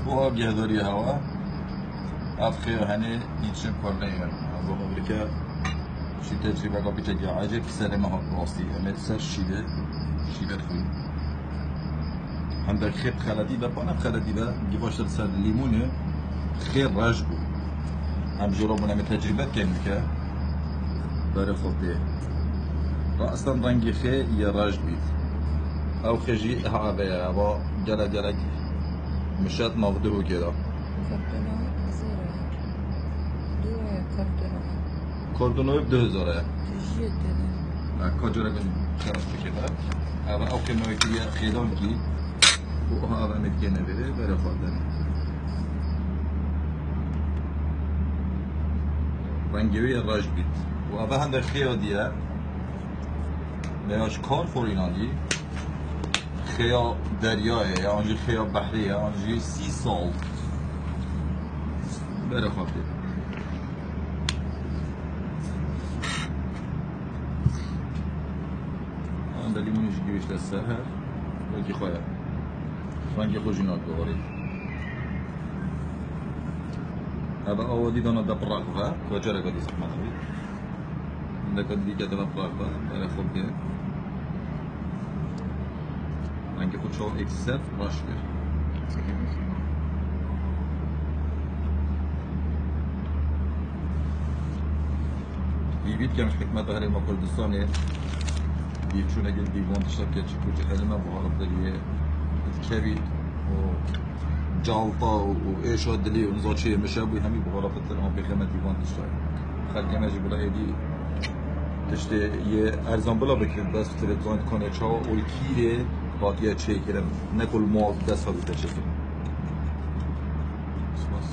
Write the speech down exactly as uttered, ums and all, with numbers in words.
Û ev guhdarî hewa, ev xêya henê înçin kor neyên. Ez vana birke şî tecrîbeka piçekî ecêb serê me hat rastî. Em ê ser şîde, şîde xwî. Hem de xê xeletî be, pana xeletî be, gî baştir ser lîmûnê xê reş bû. Em jê re bûn, em ê tecrîbe dikin bike. Berê xwe tê. Restan rengî xê yê reş bît. Ew xê jî ha eve ye, eva gelek gelek mişet nav duhokê de. Kartonoyê hezar e. Duhê kartonoyê. Kartonoyê du hezar e. Tijiyê tê de. Ha, ka careke xelas bike de. Eva ew xê me kiriye xêdankî. Û ha eva me dikê neverê, berê xwe dene. Rengê wê yê reş bît. Û eva hende xêya diye. Veya ji kar xorîna dî, xêya deryayê, yan jî xêya behrê ye, yan jî sea salt. Berê xwe tê. Em de lîmonê jî girişte ser her, wekî xwe ye. Rengê xwe jî nake orê. Eve awa dî dana de piraq ve, ku careke dî zehmet bî. Hindeka dî ke dana piraq ve, berê xwe bide. Rengê xwe çawa êkser reş kir. Vî vî dikem ji hikûmeta Herêma Kurdistanê, vî çûneke dî van tişta bike, çi ku cihilî me buhara piriyê dikevî û calta û, û êşa dilî û niza çi yê mişe bû, hemî buhara pitir an pêxemetî van tişta ye. Xelkê me jî bila êdî tiştê yê erzan bila bikir, bes tu dizanî dikanê çawa û li kîrê hatiye çêkirin, ne ku li mal dest xwe bîte çêkirin. Spas.